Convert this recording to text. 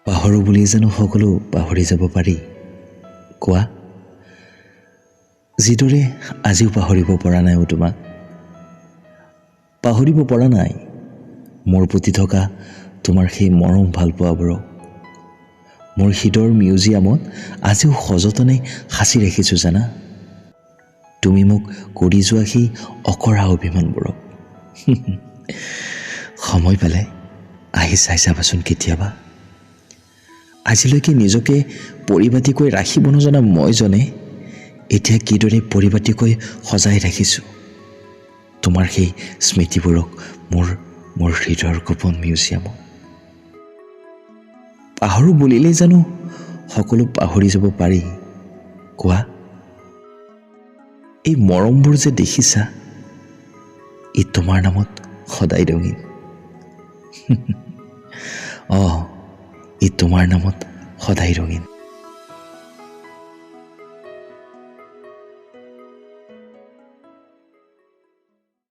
পাহৰোঁ বুলি জানো সকলো পাহৰি যাব পাৰি? কোৱা। যিদৰে আজিও পাহৰিব পৰা নাই অ' তোমাক, পাহৰিব পৰা নাই মোৰ প্ৰতি থকা তোমাৰ সেই মৰম ভালপোৱাবোৰক। মোৰ হৃদয়ৰ মিউজিয়ামত আজিও সযতনে সাঁচি ৰাখিছোঁ জানা, তুমি মোক কৰি যোৱা সেই অকৰা অভিমানবোৰক। সময় পালে আহি চাই চাবাচোন কেতিয়াবা। আজিলৈকে নিজকে পৰিপাটিকৈ ৰাখিব নজনা মইজনে এতিয়া কিদৰে পৰিপাটিকৈ সজাই ৰাখিছোঁ তোমাৰ সেই স্মৃতিবোৰক মোৰ হৃদয়ৰ গোপন মিউজিয়ামত। পাহৰোঁ বুলিলেই জানো সকলো পাহৰি যাব পাৰি? কোৱা। এই মৰমবোৰ যে দেখিছা, ই তোমাৰ নামত সদায় ৰঙীন। অঁ, ই তোমাৰ নামত সদায় ৰঙীন।